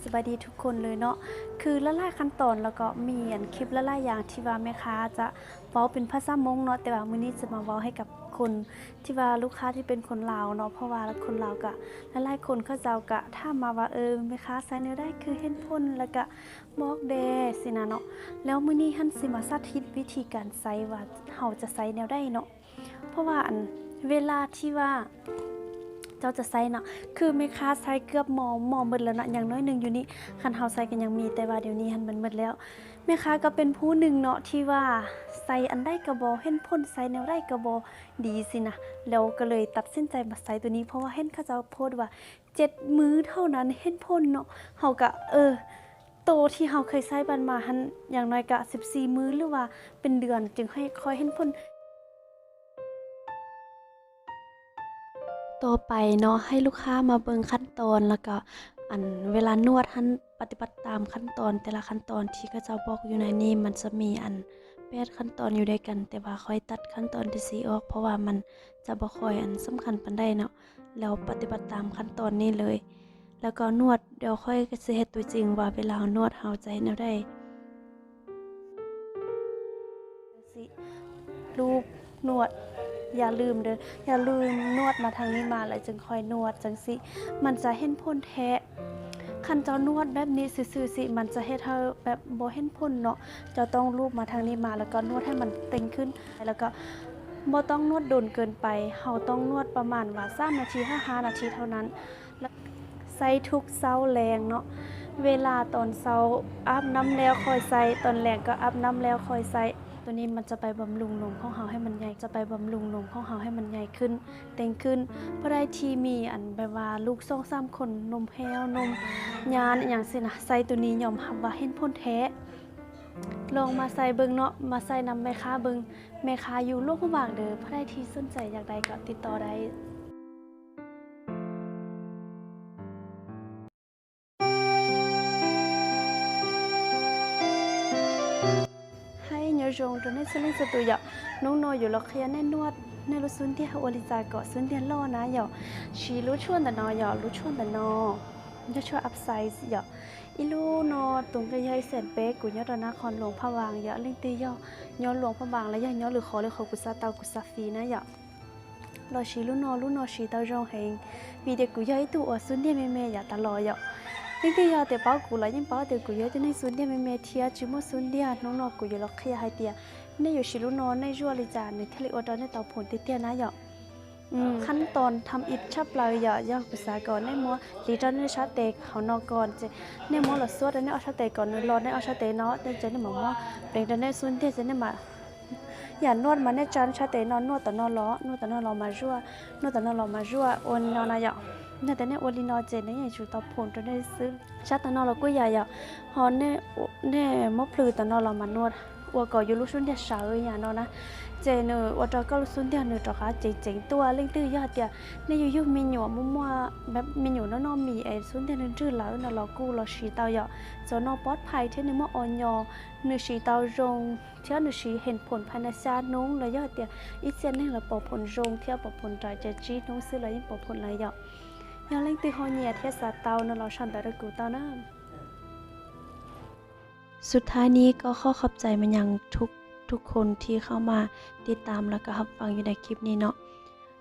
สบายดีทุกคนเลยเนาะ คือหลายๆขั้นตอนแล้วก็มีอันคลิปหลายๆอย่างที่ว่าแม่ค้าจะเว้าเป็นภาษามงเนาะ แต่ว่ามื้อนี้จะมาเว้าให้กับคนที่ว่าลูกค้าที่เป็นคนลาวเนาะ เพราะว่าคนลาวก็หลายๆคนเขาเจ้าก็ถามมาว่า เออ แม่ค้าใส่แนวใดคือเห็นผล แล้วก็บอกแด่สินะเนาะ แล้วมื้อนี้หั้นสิมาสาธิตวิธีการใส่ว่าเฮาจะใส่แนวใดเนาะ เพราะว่าอันเวลาที่ว่าเจ้าจะใส่เนาะ คือแม่ค้าใส่เกือบหมดหมดหมดแล้วเนาะ อย่างน้อยหนึ่งอยู่นี่ คันเฮาใส่ก็ยังมี แต่ว่าเดี๋ยวนี้หั้นมันหมดแล้ว แม่ค้าก็เป็นผู้หนึ่งเนาะที่ว่าใส่อันใดก็บ่เห็นผล ใส่แนวใดก็บ่ดีสินะ แล้วก็เลยตัดสินใจมาใส่ตัวนี้ เพราะว่าเห็นเขาเจ้าโพสต์ว่าเจ็ดมื้อเท่านั้นเห็นผลเนาะ เฮาก็ เออ โตที่เฮาเคยใส่ผ่านมาหั้น อย่างน้อยก็สิบสี่มื้อ หรือว่าเป็นเดือนจึงให้ค่อยเห็นผล ต่อไปเนาะ ให้ลูกค้ามาเบิ่งขั้นตอน แล้วก็อันเวลานวดหั้น ปฏิบัติตามขั้นตอน แต่ละขั้นตอนที่เขาเจ้าบอกอยู่ในนี้ มันจะมีอันแปดขั้นตอนอยู่ด้วยกัน แต่ว่าข้อยตัดขั้นตอนที่สี่ออก เพราะว่ามันจะบ่ค่อยอันสำคัญปานใดเนาะ แล้วปฏิบัติตามขั้นตอนนี้เลย แล้วก็นวด เดี๋ยวข้อยก็สิเฮ็ดตัวจริงว่าเวลาเฮานวดเฮาจะเฮ็ดแนวใด สิ ลูบนวด อย่าลืมเด้อ อย่าลืมนวดมาทางนี้มาแล้วจึงค่อยนวดจังสิ มันจะเห็นผลแท้ คันเจ้านวดแบบนี้ซื่อๆสิ มันจะเฮ็ดให้แบบบ่เห็นผลเนาะ เจ้าต้องลูบมาทางนี้มา แล้วก็นวดให้มันตึงขึ้น แล้วก็บ่ต้องนวดโดนเกินไป เฮาต้องนวดประมาณว่าสามนาทีห้านาทีเท่านั้น ใส่ทุกเช้าแลงเนาะ เวลาตอนเช้าอาบน้ำแล้วค่อยใส่ ตอนแลงก็อาบน้ำแล้วค่อยใส่ ตัวนี้มันจะไปบำรุงนมของเฮาให้มันใหญ่ จะไปบำรุงนมของเฮาให้มันใหญ่ขึ้น เต็งขึ้น ผู้ใดที่มีอันแบบว่าลูกสองสามคน นมแห้วนมยานอหย่างซี้นะ ใส่ตัวนี้ยอมรับว่าเห็นผลแท้ ลองมาใส่เบิ่งเนาะ มาใส่นำแม่ค้าเบิ่ง แม่ค้าอยู่หลวงพระบางเด้อ ผู้ใดที่สนใจอยากได้ก็ติดต่อได้ Hay nyob zoo rau nej txhua leej txhua tus yom. Hnub no yuav los qhia nej nuaj nej lub xub ntiag ua li cas kom xub ntiag loj na yom. Siv lub tshuaj ntawm no yom, lub tshuaj ntawm no yog tshuaj Upsize yom. Ib lub no tus nqi yog ib xees peb, kuv nyob rau nab qhov Luang Phaj Vaas yom. Leej twg yog nyob Luang Phaj Vaas los yog nyob lwm qhov, lwm qhov kuv xa tau kuv xa fee na yom. Los siv lub no, lub no siv tau zoo heev, vim tias kuv yog ib tug uas xub ntiag me me yav tas los yom. Leej twg yog tias paub kuv los yeej paub tias kuv yog ib tug neeg xub ntiag me me thiab tsis muaj xub ntiag. Hnub no kuv yuav los qhia hais tias nej yuav siv lub no nej zuaj li cas nws thiaj li ua rau nej tau phoom tiag tiag na yom. Khab toos tham ib tshaj plaws yom, yog kuv xav kom nej muab hliv rau nej sab tes hauv no kom, ces nej muab los xuab rau nej ob sab tes kom nws los nej ob sab tes no, ces nej mam muab pleev rau nej xub ntiag ces nej mam yam nuaj mas nej tsa sab tes no nuaj tom no los, nuaj tom no los mas zuaj, nuaj tom no los mas zuaj, ua li no na yom. Yog tias nej ua li no ces nws yeej yuav tsum tau phoom rau nej xwb. Sab tom no los kuj yam yom, ho nej muab plhws tom no los mas nuaj, ua kom yus lub xub ntiag sawv yam no na, ces nws ua rau koj lub xub ntiag nws rov qab ceev ceev tuaj. Leej twg yog tias nej yug yug me nyuam muaj muaj me nyuam noj noj mis es xub ntiag nws nrwg lawm no los kuj los siv tau yom. Txawm no pob phais thiab nws muaj o nyo, nws siv tau zoo thiab nws siv heev phoom phais na xya hnub los yog tias ib txhia neeg los pom phoom zoo thiab pom phoom nrawm ces tsib hnub xwb los yeej pom phoom lawm yom. Yog leej twg ho nyiam thiab xav tau no los sau ntawv rau kuv tau na. สุดท้ายนี้ก็ขอขอบใจมายังทุกทุกคนที่เข้ามาติดตามแล้วก็รับฟังอยู่ในคลิปนี้เนาะ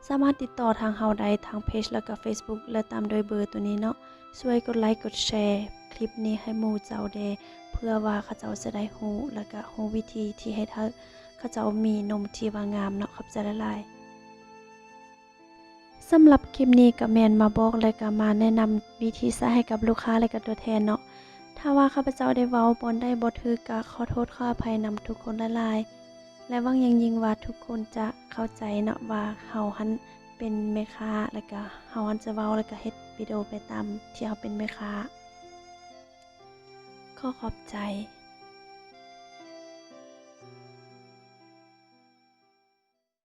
สามารถติดต่อทางเราได้ทางเพจแล้วก็ Facebook และตามด้วยเบอร์ตัวนี้เนาะ ช่วยกดไลค์กดแชร์คลิปนี้ให้หมู่เจ้าแด่ เพื่อว่าเขาเจ้าจะได้รู้แล้วก็รู้วิธีที่เฮ็ดให้เขาเจ้ามีนมที่ว่างามเนาะ ขอบใจหลายๆ สำหรับคลิปนี้ก็แม่นมาบอกและก็มาแนะนำวิธีใช้ให้กับลูกค้าและก็ตัวแทนเนาะ ถ้าว่าข้าพเจ้าได้เว้าบอนใดบ่ถูกก็ขอโทษขออภัยนำทุกคนหลายๆ และหวังอย่างยิ่งว่าทุกคนจะเข้าใจเนาะว่าเฮาหั้นเป็นแม่ค้า และก็เฮาหั้นจะเว้าและก็เฮ็ดวิดีโอไปตามที่เฮาเป็นแม่ค้า ขอขอบใจ